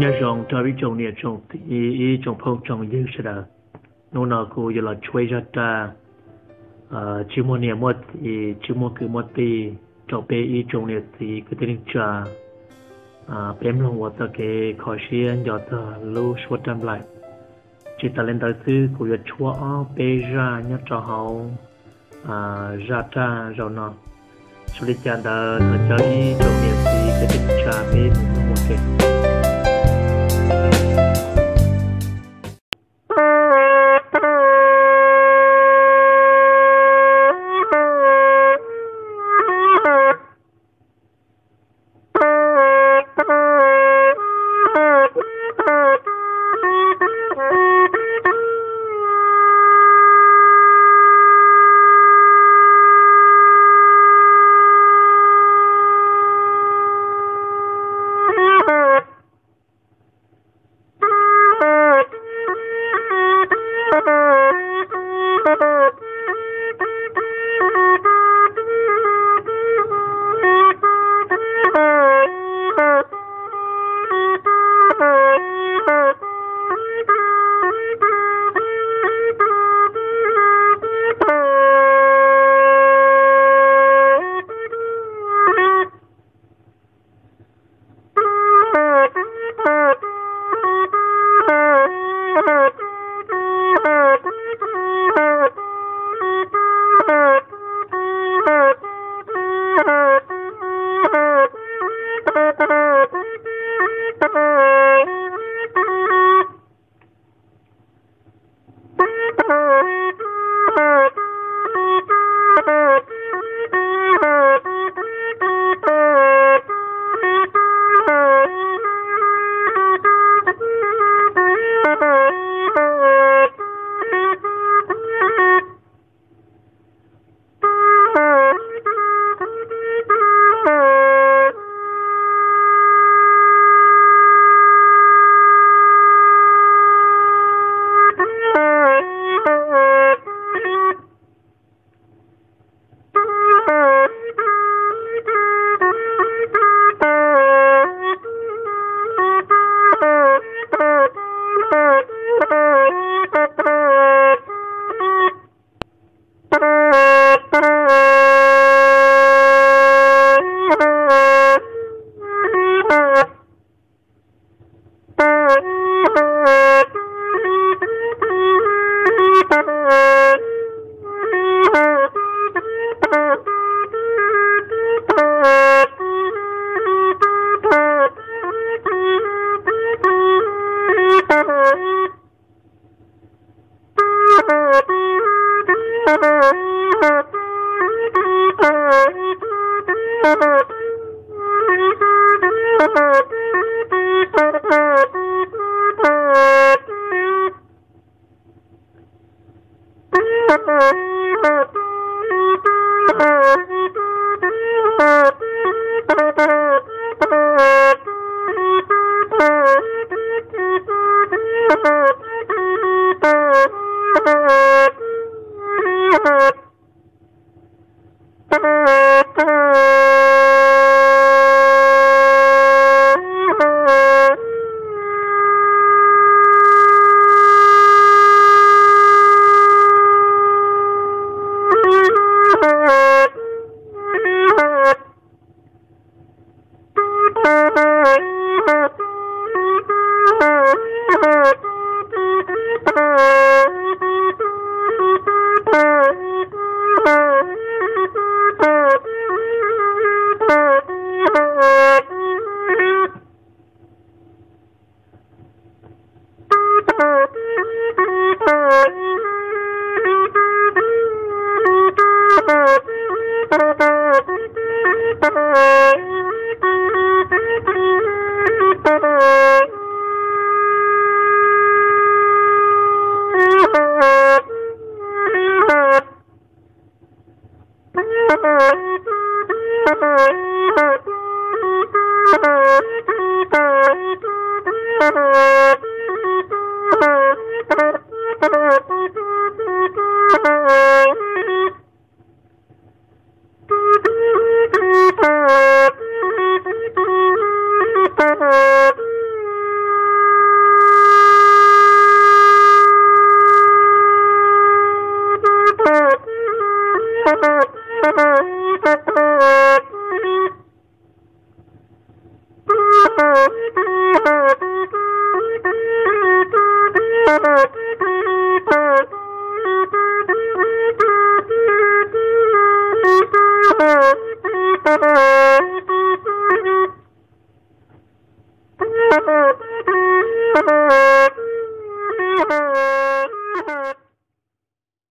Nyob zoo rau ib tsoom niam tsoom txiv, ib tsoom phooj tsoom ywg sawv daws. Hnub no kuv yuav los tshuab ib zaj raj, tsis muaj niam muaj txiv, tsis muaj kwv muaj tij, rau peb ib tsoom niam txiv kwv tij neej tsa, peb mloog ua txoj kev kho siab nco txog lub suab raj nplaim. Tsis tas li ntawd xwb, kuv yuav tshuab ob peb zaj nyob rau hauv zaj raj zaum no. Xws li cas ntawd, thov caw ib tsoom niam txiv kwv tij neej tsa peb mus mloog ua ke.